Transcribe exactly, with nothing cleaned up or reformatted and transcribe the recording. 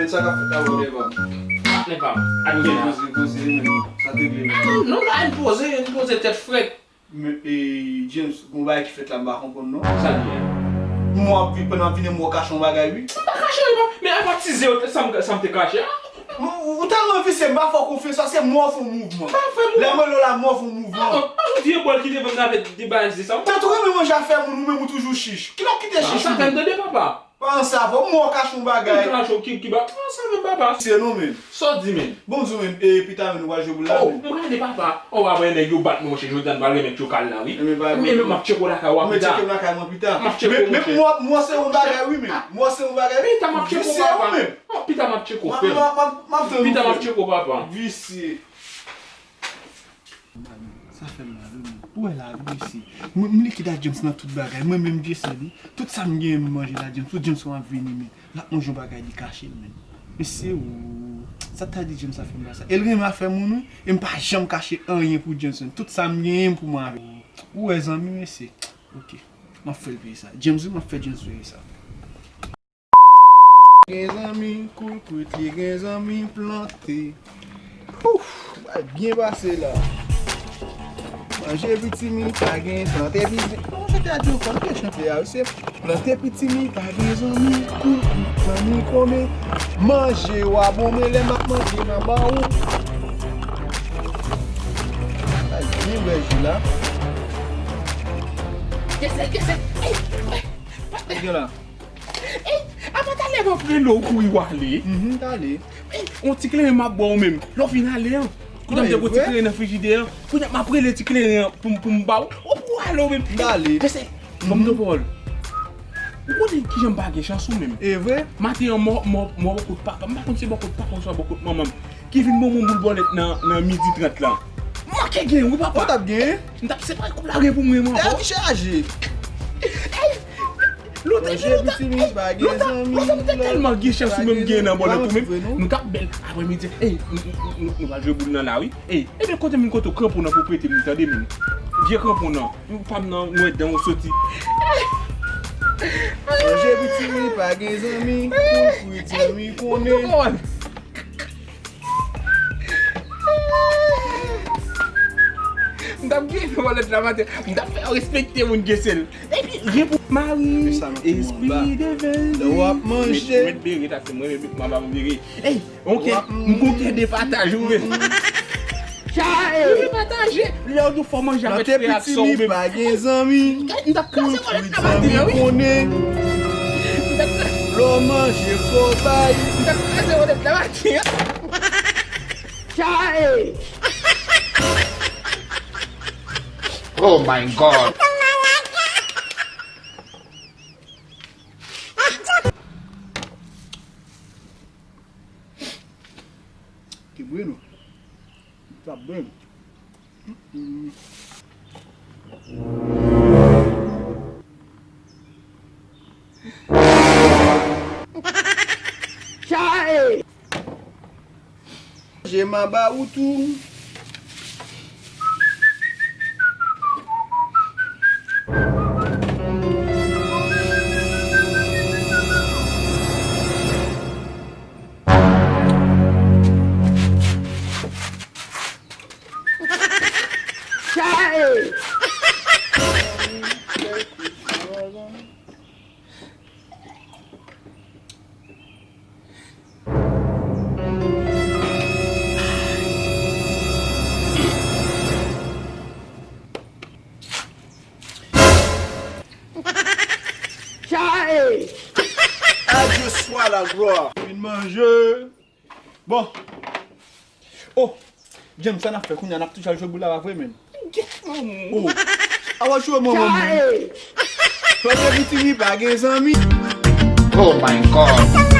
Sa k ap fèt la, bò, Devan? Patnè pa m, ak Poze, Bena. Poze, poze, men. Sa te vle, men. Non, la, n poze, n poze tèt frèt. Men, e, James, gon bagay ki fèt la, m pa konprann, non. Sa l ye? M wè w ap vi-, pandan w ap vini, m wè w kache yon bagay, wi. M pa kache anyen, pa. Men apa ti ze yo, sa m, sa m te kache a? Ou, ou, ou tèlman visye, m pa fè w konfyans, paske m wè w fè yon mouvman. M pa fè mouvman. Lè m rele w la, m wè w fè yon mouvman. Ah, ah, ah, vye bòl ki te vin avèk de bagay ze sa. Ou te tou renmen manje afè moun, ou menm ou toujou chich. Kilè w kite chich ou? Sa fè m tande, papa. Pa ansanm avè w, m wè w kache yon bagay. Ki kache w, ki, ki ba-, pa ansanm avè m, papa. Se non, men. Sa w di, men? Bon, m di w, men, e, pita, men, nou pral jwe boul la, men. Oh, m prale, papa. Oh, apre nèg yo bat mwen, monchè, jodi a m pral remèt yo kal la, wi. Ebyen, pa gen pwoblèm. Men, men m ap tcheke w lakay ou a pita. Ebyen, tcheke m lakay mwen pita. M ap tcheke w, monchè. Men, men, m wè, m wè se yon bagay, wi, men. M wè se yon bagay. Pita, m ap tcheke w, papa. Visye, wi, men. Oh, pita, m ap tcheke w, frè m. M ap, m ap, m ap, m ap tann ou, frè m. Pita, m ap tcheke w, papa. Visye. Sa fè m mal, wi, men. Ou wè lavi, mesye. Mwen, m likid a James nan tout bagay. Mwen menm, Dyesèl, wi. Tout sa m genyen, m manje la, James. Tout James, w ap vini, men. L ap manje yon bagay, li kache l, men. Mesye, ou, sa ta di James sa fè m pa sa. E l renmen afè moun, wi. E m pa janm kache anyen pou James, men. Tout sa m genyen, m pou mwen avè l. Ou wè, zanmi, mesye. Ok. M ap fè l peye sa. James, wi, m ap fè James peye sa. Gen zanmi koulkwit, li gen zanmi plante. Ouf, bay byen pase la. Manje pitimi, pa gen plante pitimi. Bon, chante a di ankò, nou te chante a, wi, se plante pitimi, pa gen zanmi koulkwit, zanmi kòmè. Manje w a bon, men lè m ap manje, m a ba ou. Ay, byen bèl jou la. Kese, kese, ey, ey, patnè. Gen la. Ey, apa talè m ap rele w kouri w ale? Mhm, t ale. Ey, on ti kleren m ap ba w menm. Lè w fin ale an. Kounye a m te pran ti kleren nan frijidè an. Kounye a m ap rele ti kleren an pou m, pou m ba w. Ou pou ale w menm. M t ale. Kese, ban m yon pawòl. Ou konnen kijan m pa gen chans ou menm. E vre? Maten an, mò, mò, mò bòkòt papa m. M pa konn se bòkòt papa m oswa bòkòt manman m. Ki vin ban mwen boul bòlèt nan, nan midi trant la. M manke gen, wi, papa. Ou t ap gen? M t ap separe kòb la gen pou mwen, mwen. E, ki chaje. Ey, lontan, lontan, ey, lontan, lontan, m te tèlman gen chans ou menm gen nan bòlèt ou menm. Nou t ap bèl aprèmidi. Ey, nou, nou, nou, nou, nou pral jwe boul nan la, wi. Ey, ebyen, kote m vin kote w, kranpon nan pou prete m, tande menm. Vye kranpon nan. Ou pa m nan, mwen dan ou soti. Manje pitimi, pa gen zanmi. Koulkwit, zanmi konnen. M t ap gen nan bòlèt la maten. M t ap fè yo respekte moun gen sèl. Epi, gen pou mari, espri de vèl. Lè w ap manje. Mèt, mèt bere, ta se mwen, mèt mama bere. Ey, ok, m gon kè de pataj, ou menm. Chay! Ou vle pataje? Lè w di w fò manje avèk frè ak sè w menm. Plante pitimi, pa gen zanmi. M t ap kraze bòlèt la maten an, wi. Konnen. M t ap kraze. Lè w manje, fò w bay. M t ap kraze bòlèt la maten an. Chay! Oh my God! Ki bri nou? Sa bri. Chay! Je m a ba ou tou. Chay! Chay! À Dieu soit la gloire. Vin manje. Bon. Oh, James, sa n ap fè kounye a? N ap touche al jwe boul la, pa vre, menm? Get manman w. Oh. A w ap jwe manman m, menm. Plante pitimi, pa gen zanmi. Oh my God.